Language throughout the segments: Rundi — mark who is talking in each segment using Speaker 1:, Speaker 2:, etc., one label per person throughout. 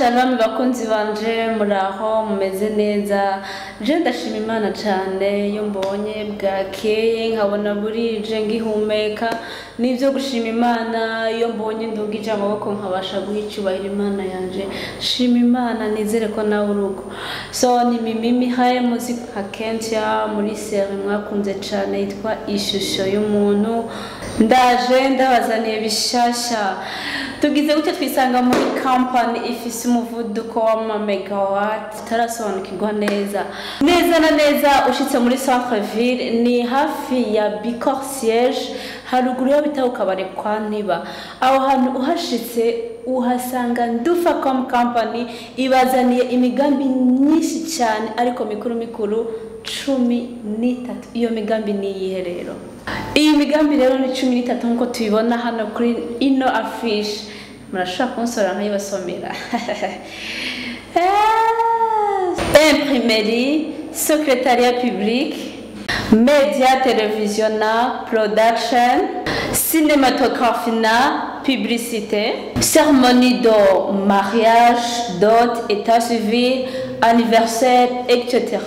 Speaker 1: Shalom bakunzi banje, muraho, mumeze neza? Je ndashima Imana cyane iyo mbonye bwakeye, nkabona burije ngihumeka, nibyo gushima Imana. Iyo mbonye ndugije amaboko nkabasha guha icyubahiro Imana yanje, shima Imana. Nizere ko nawe urugo. So ni Mimi Mihaye, muzi nka Kentia muri série mwakunze cyane yitwa Ishusho y'Umuntu. Ndaje ndabazaniye bishasha. Tugize gutyo twisanga muri company ifise umuvuduko w'ama megawatt tutarasobanukirwa neza neza na neza. Ushitse muri centre ville, ni hafi ya Bicor siège, haruguru yo bita ukabare kwa Ntiba. Aho hantu uhashitse uhasanga Ndufacom Company, ibazaniye imigambi myinshi cyane, ariko mikuru mikuru 13. Iyo migambi ni iyihe rero? Iyi migambi rero ni 13 nk'uko tubibona hano kuri ino affiche. Murashobora kunsora nkayibasomera: imprimerie, secrétariat public, média, télévision na production, cinématographie na publicité, cérémonie de mariage, dot, état civil, anniversaire, etc.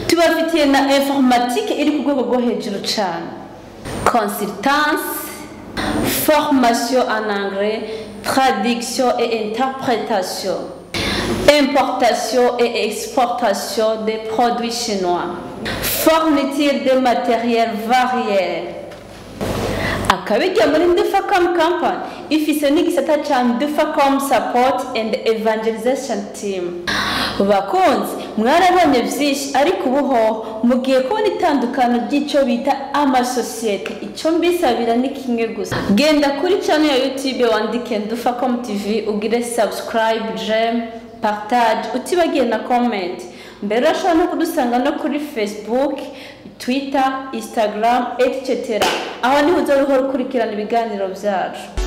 Speaker 1: Tubafitiye na informatique iri ku rwego rwo hejuru cyane, consultance, formation en anglais, traduction et interprétation, importation et exportation des produits chinois, fourniture de matériel varié. Akabijya muri Ndufacom Company ifise n'igisata ca Ndufacom Support and Evangelization Team. Bakunzi, mwarabonye vyinshi, ariko ubu hoho mugiye kubona itandukano ry'ico bita amasosiyete. Ico mbisabira ni kimwe gusa: genda kuri channel ya YouTube, wandike Ndufacom TV, ugire subscribe, j'aime, partage, utibagiye na comment. Mbere urashobora no kudusanga no kuri Facebook, Twitter, Instagram, etc. Aho niho uza uhora ukurikirana ibiganiro byacu.